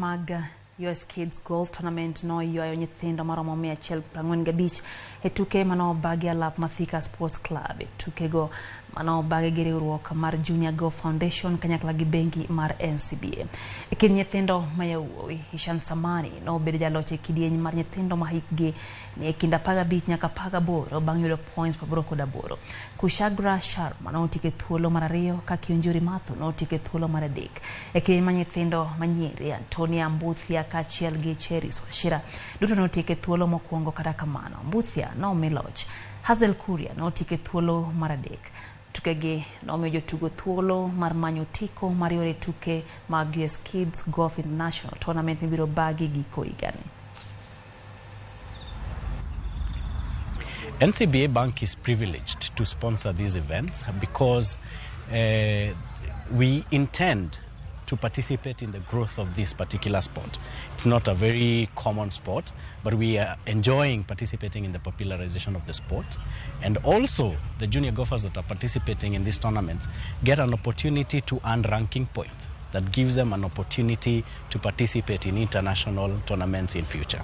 Mag US Kids Golf Tournament noywayo nyithindo maromo 145 e tuke manobagi alap ma Thika Sports Club. E tukego manobagi gi riwruok mar Junior Golf Foundation kanyakla gi bengi mar NCBA. E kind nyithindo ma yawuowi, Ishan Samani nobedo jaloch e kidieny mar nyithindo ma hikgi ni e kind 15 nyaka 18 bang' yudo points 88. Kushagra Sharma notieko e thuolo mar ariyo ka Kiunjuri Mathu notieko e thuolo mar adek. E kidieny mar nyithindo ma nyiri, Antonia Mbuthia kaachiel gi Cheris Wachira duto notieko e thuolo mokwongo. Kata kamano, Mbuthia nomi loch. Hazel Kuria notieko e thuolo mar adek. Tukegi nomiyo jotugo thuolo mar manyo otiko mar yore tuke mag US Kids Golf International Tournament mibiro bagi giko higani. NCBA Bank is privileged to sponsor these events because we intend to participate in the growth of this particular sport. It's not a very common sport, but we are enjoying participating in the popularization of the sport. And also, the junior golfers that are participating in these tournaments get an opportunity to earn ranking points that gives them an opportunity to participate in international tournaments in future.